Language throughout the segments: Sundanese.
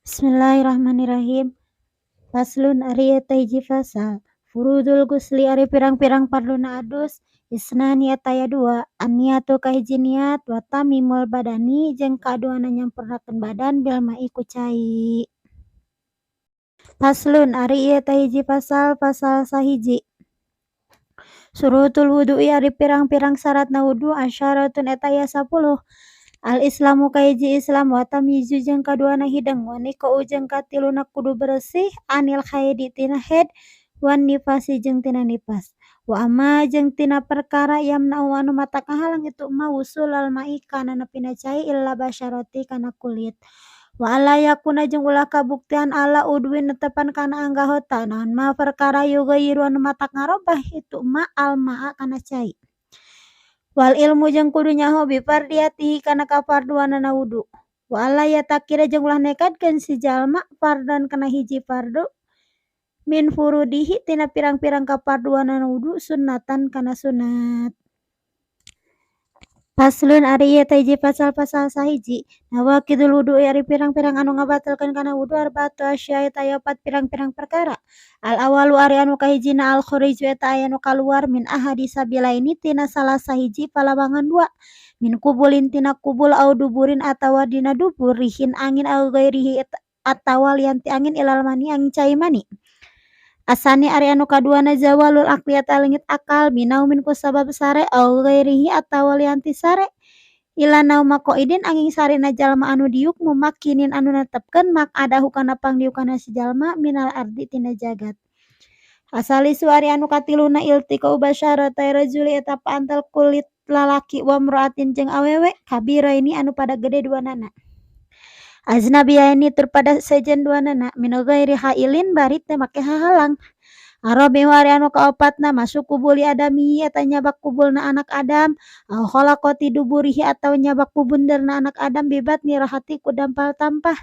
Bismillahirrahmanirrahim. Faslun ari ieu teh hiji fasal. Furudul gusli ari pirang-pirang farduna adus isnani eta aya dua. An-niyatu kahiji niat wa tamimul badani jeung kaduana nyampurnakeun badan bil ma'i ku cai. Faslun ari ieu teh hiji fasal, fasal sahiji. Syurutul wudu'i ari pirang-pirang syaratna wudu asyaratun eta aya 10. Al islamu kahiji Islam wa tamyizu jeung kaduana hideung wa niqa'u jeung katiluna kudu beresih anil haidi tina haid wan nifasi jeung tina nifas. Wa amma jeung tina perkara yamna'u anu matak ngahalang itu ma wusulal ma'i kana nepina cai illa basyarati kana kulit. Wa alla yakuna jeung ulah kabuktian ala udwin netepan kana anggahota naon ma perkara yughayyiru anu matak ngarobah itu ma al ma'a kana cai. Wal ilmu jeung kudu nyaho bi fardiyatihi kana kafarduanana wudu. Wa alla yatakira jeung ulah nekadkeun si jalma fardhan kana hiji fardu min furudihi tina pirang-pirang kafarduanana wudu sunnatan kana sunat. Faslun ari ieu teh hiji fasal, fasal sahiji. Nawaqidul wudu ari pirang-pirang anu ngabatalkeun kana wudu arbaatu asya eta aya opat pirang-pirang perkara. Al awalu ari anu kahijina al khuruju eta aya nu kaluar min ahadi sabilaini tina salah sahiji palawangan dua. Min kubulin tina kubul au duburin atawa dina dubur rihin angin au ghairihi atawa lian ti angin ilal mani angin cai mani. Asani ari anu kaduana zawalul aqli eta leungit akal binaumin ku sabab sare au ghairihi atawa lian ti sare. Ila nauma qaidin angin sarena jalma anu diuk mumakkinin anu netepkeun maq'adahu kana pangdiukana si jalma minal ardi tina jagat. Asalisu ari anu katiluna iltiqau basyaratai rajuli eta paantel kulit lalaki wa imra'atin jeung awewe kabiraini anu pada gede duanana. Ajnabiyaini tur pada sejen duanana min ghairi hailin bari teu make hahalang. Arabi'u ari anu kaopatna masuk kubuli adami eta nyabak kubulna anak Adam au khalaqati duburihi atawa nyabak bubunderna anak Adam bibatni rahati ku dampal tampah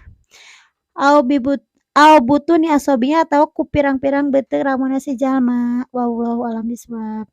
au bibut au butuni asobiha atawa ku pirang-pirang beuteung ramona si jalma. Wallahu a'lam bishawab.